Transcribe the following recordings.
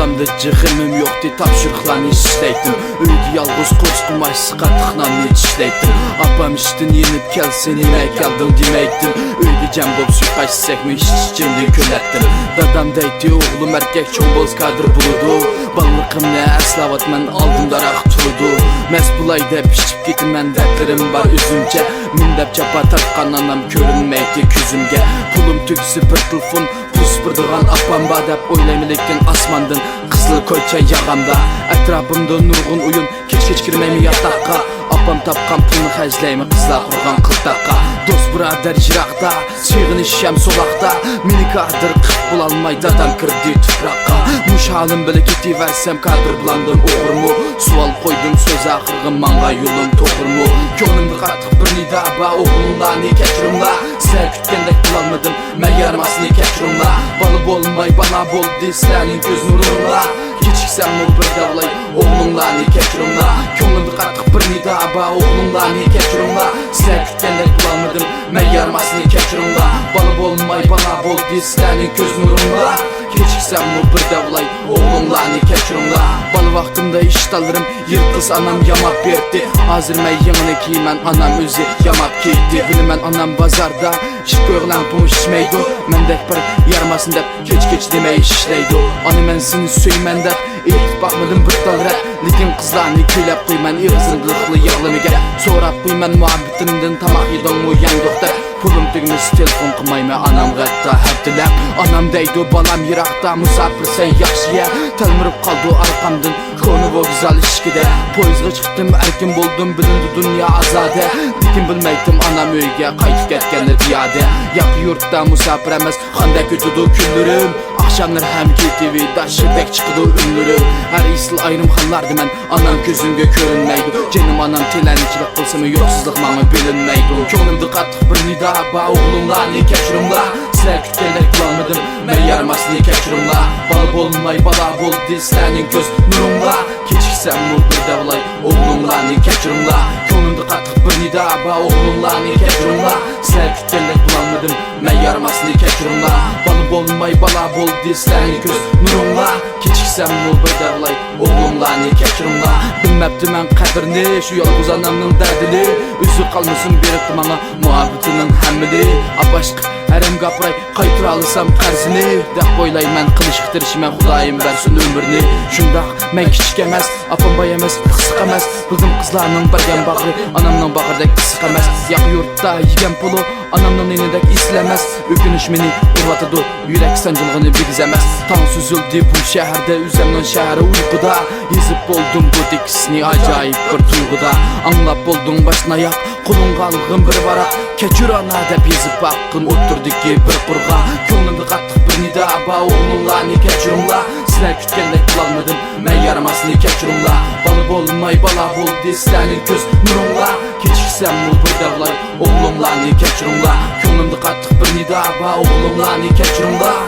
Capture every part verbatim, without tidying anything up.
ئاپامدا جىخىمىم يوقتى، تاپشۇرۇقلارنى ئىشلەيتتىم. ئۆيدە يالغۇز قورسىقىم ئاچسا قاتتىق ناننى چىشلەيتتىم. ئاپام ئىشتىن يېنىپ كەلسە نېمە كەلدىڭ دېمەيتتىم. ئۆيگە جەم بولۇپ سۇ قاچساكمۇ ئىچ ئىچىمدىن كۈلەتتىم. دادام دەيتتى ئوغلۇم ئەركەك چوڭ بولسا كادىر بولىدۇ. بالىلىقىمنى ئەسلەۋاتىمەن ئالدىمدا راق تۇرىدۇ. مەست بولاي دەپ ئىچىپ كېتىمەن دەردلىرىم بار ئۆزۈمچە. مەن دەپ جاپا تارتقان ئانام كۆرۈنمەيتتى كۆزۈمگە. پۇلۇم تۈگىسە بىر تېلېفون، پۇل سۈپۈرىدىغان ئاپام بار دەپ ئويلايمەن لېكىن ئاسماندىن قىزىل كوچا ياغامدا. ئەتراپىمدا نۇرغۇن ئويۇن، كەچكىچە كىرمەيمەن ياتاققا. ئاپام تاپقان پۇلنى خەجلەيمەن قىزلار قۇرغان قىلتاققا. دوست بۇرادەر يىراقتا، سېغىنىش ھەم سولاقتا. مېنى كادىر قىلىپ بولالماي دادام كىردى تۇپراققا. مۇشۇ ھالىم بىلەن كېتىۋەرسەم كادىر بولامدىم ئوغرىمۇ؟ سوئال قويدۇم سۆز ئاخىرىغا، ماڭغان يولۇم توغرىمۇ؟ كۆڭلۈمدە قاتتىق بىر نىدا بار، ئوغلۇڭلارنى كەچۈرۈڭلار. سىلەر كۈتكەندەك بولالمىدىم مەن يارىماسنى كەچۈرۈڭلار. بالا بولماي بالا بولدى سىلەرنىڭ كۆز نۇرۇڭلار. كېچىكسەممۇ بىر دەۋلاي ئوغلۇڭلارنى كەچۈرۈڭلار. كۆڭلۈمدە قاتتىق بىر نىدا بار، ئوغلۇڭلارنى كەچۈرۈڭلار. سىلەر كۈتكەندەك بولالمىدىم مەن يارىماسنى كەچۈرۈڭلار. بالا بولماي بالا بولدى سىلەرنىڭ كۆز نۇرۇڭلار. كېچىكسەممۇ بىر دەۋلاي ئوغلۇڭلارنى كەچۈرۈڭلار. بالا ۋاقتىمدا ئىشتانلىرىم يىرتىلسا ئانام ياماپ بېرەتتى. ھازىر مەن يېڭىنى كىيىمەن، ئانام ئۆزى ياماپ كىيدى. بىلىمەن ئانام بازاردا ئىشىپ قويغان لەڭپۇڭ ئىشلەيدۇ. مەندەك بىر يارىماسنى دەپ كېچە-كېچە دېمەي ئىشلەيدۇ. ئانا مەن سېنى سۆيىمەن دەپ ئېيتىپ باقمىدىم بىر تال رەپ. لېكىن قىزلارنى كۈيلەپ قويىمەن، ئېغىزىمدىن يىغلىمىگەن. سوراپ قويىمەن مۇھەببىتىمدىن تاماق يېدىڭمۇ يەڭدۇق دەپ. پۇلۇم تۈگىمىسە تېلېفون قىلمايمەن ئانامغا ھەتتا ھەپتىلەپ. ئانام دەيدۇ بالام يىراقتا مۇساپىرسەن ياخشى يە. تەلمۈرۈپ قالدى ئارقامدىن كونا ۋوگزال ئىشىكىدە. پويىزغا چىقتىم ئەركىن بولدۇم بىلىندى دۇنيا ئازادە. لېكىن بىلمەيتتىم ئانام ئۆيگە قايتىپ كەتكەندە پىيادە. ياقا يۇرتتا مۇساپىر ئەمەس قانداق ئۆتىدۇ كۈنلىرىم. ئاخشاملىرى ھەم كېتىۋى داش بەك چىقىدۇ ئۈنلىرىم. ھەر ئېسىل ئايرىم خىللاردا مەن ئانام كۆزۈمگە كۆرۈنمەيدۇ. جېنىم ئانام تىلەنچىلىك قىلسىمۇ يوقسۇزلۇق ماڭا بىلىنمەيدۇ. كۆڭلۈمدە قاتتىق بىر نىدا بار ئوغلۇڭلارنى كەچۈرۈڭلار. سىلەر كۈتكەندەك بولالمىدىم مەن يارىماسنى كەچۈرۈڭلار. بالا بولماي بالا بولدى سىلەرنىڭ كۆز نۇرۇڭلار. كېچىكسەممۇ بىر دەۋلاي ئوغلۇڭلارنى كەچۈرۈڭلار. كۆڭلۈمدە قاتتىق بىر نىدا بار ئوغلۇڭلارنى كەچۈرۈڭلار. سىلەر كۈتكەندەك بولالمىدىم مەن يارىماسنى كەچۈرۈڭلار. بالا بولماي بالا بولدى سىلەرنىڭ كۆز نۇرۇڭلار. كېچىكسەممۇ بىر دەۋلاي ئوغلۇڭلارنى كەچۈرۈڭلار. بىلمەپتىمەن قەدرىنى شۇ يالغۇز ئانامنىڭ دەردىنى. ئۆزى قالمىسۇن بېرىپتۇ ماڭا مۇھەببىتىنىڭ ھەممىنى. ئاپا ئىشقىپ ھەرەمگە ئاپىراي قايتۇرالىسام قەرزىنى دەپ ئويلايمەن، قىلىشقا تىرىشىمەن خۇدايىم بەرسۇن ئۆمۈرنى. شۇنداق مەن كىچىك ئەمەس، ئاپام باي ئەمەس، قىسىق ئەمەس. بىلدىم قىزلارنىڭ بەرگەن باغرى ئانامنىڭ باغرىدەك ئىسسىق ئەمەس. ياقا يۇرتتا يېگەن پۇلۇ ئانامنىڭ نېنىدەك ئېسىل ئەمەس. ئۆكۈنۈش مېنى ئۇرۇۋاتىدۇ، يۈرەك سانجىلغىنى بىگىز ئەمەس. تاڭ سۈزۈلدى بۇ شەھەردە، ئۆزەمنىڭ شەھىرى ئۇيقۇدا. يېزىپ بولدۇم بۇ تېكىستنى ئاجايىپ بىر تۇيغۇدا. ئاڭلاپ بولدۇڭ باشتىن ئاياق، قولۇڭغا ئالغىن بىر ۋاراق. كەچۈر ئانا دەپ يېزىپ باققىن ئوتتۇرىدىكى بىر قۇرغا. كۆڭلۈمدە قاتتىق بىر نىدا بار، ئوغلۇڭلارنى كەچۈرۈڭلار. سىلەر كۈتكەندەك بولالمىدىم مەن يارىماسنى كەچۈرۈڭلار. بالا بولماي بالا بولدى سىلەرنىڭ كۆز نۇرۇڭلار. كېچىكسەممۇ بىر دەۋلاي ئوغلۇڭلارنى كەچۈرۈڭلار. كۆڭلۈمدە قاتتىق بىر نىدا بار، ئوغلۇڭلارنى كەچۈرۈڭلار.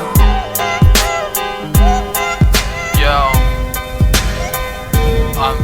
Yo, I'm